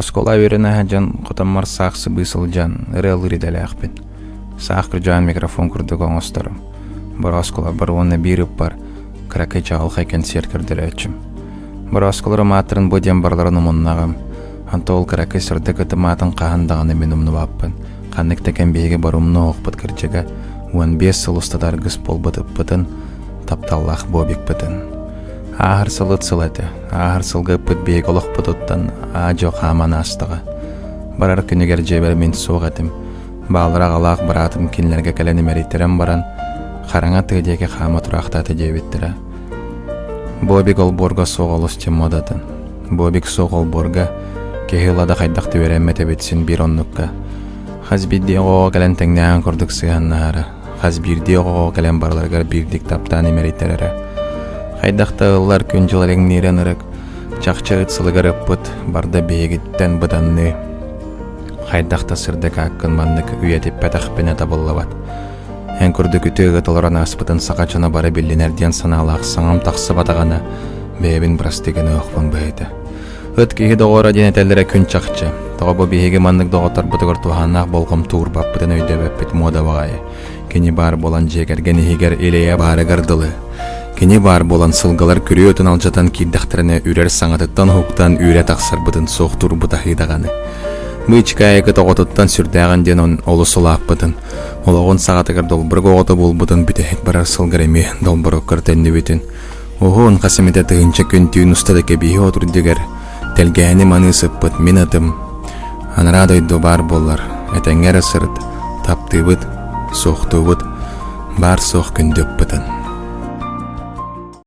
Оскуола үөрэнэ сылдьан хотоммор саах сыбыы сылдьан ырыалыыр идэлээхпин. Саах кырдьаҕан микрофон курдук оҥосторум. Борооскуларбар уонна биир ыппар кыракый чаҕылхай кэнсиэр көрдөрөөччүм. Борооскуларым ааттарын бу диэн барыларын умуннаҕым. Онто ол кыракый сырдык ытым аатын хаһан даҕаны мин умнубаппын. Ханнык да кэм биһиги бары умнуоҕуппут кырдьыга 15 сыл устата аргыс буолбут ыппытын, тапталлаах Бобикпытын. Ааһар сылыт сыл этэ. Ааһар сылга ыппыт биһиги олохпутуттан аа-дьуо хааман аастаҕа. Барар күнүгэр дьиэбэр мин суох этим. Баалара аҕалаах быраатым кинилэргэ кэлэн имэрийтэрэн баран, хараҥа тыа диэки хаама тураахтаата диэбиттэрэ. Бобик олбуорга суох олус муодатын. Бобик суох олбуорга киһи ыла да хайдах түбэрэммэт эбит син биир оннукка. Хас биирдии оҕоҕо кэлэн тэҥнээҕин курдук сыһыаннаһара. Хас биирдии оҕоҕо кэлэн барыларыгар биирдик таптаан имэрийтэрэрэ. Хайдах да ыллар күн-дьыл элэҥниирэн ырык, чахчы ыт сылыгар ыппыт, барда биһигиттэн быданныы. Хайдах да сырдык ааккын маннык үйэтиппэтэхпинэ табыллыбат. Эн курдук үтүө ыт олорон ааспытын саха дьоно бары биллинэр диэн санаалаах саҥам тахсыбатаҕына, бэйэбин бырастыы гыныахпын быһыыта. Ыт киһи доҕоро диэн этэллэрэ күн чахчы. Тоҕо бу биһиги маннык доҕотторбутугар туһааннаах болҕомто уурбаппытын өйдөөбөппүт муода баҕайы. Кини баар буолан дьиэ кэргэн иһигэр илэйэ баарыгар дылы. Кини баар буолан сылгылар күрүө отун алдьатан киирдэхтэринэ үрэр саҥатыттан уһуктан үүрэ тахсарбытын суохтуурбут аһыы даҕаны. Быычыкаайыкыт оҕотуттан сүрдээҕин диэн он олус улааппытын, олоҕун саҕатыгар долбурук оҕото буолбутун бүтэһик барар сылгар эмиэ долборуккар төннүбүтүн, уһун хас эмитэ тыһыынча күн түүн устата кэбиһи от үрдүгэр тэлгэһэни маныы сыппыт мин атым анараа дойду баар буоллар этэҥҥэ эрэ сырыт, таптыыбыт, суохтуубут, баар суох күндү ыппытын.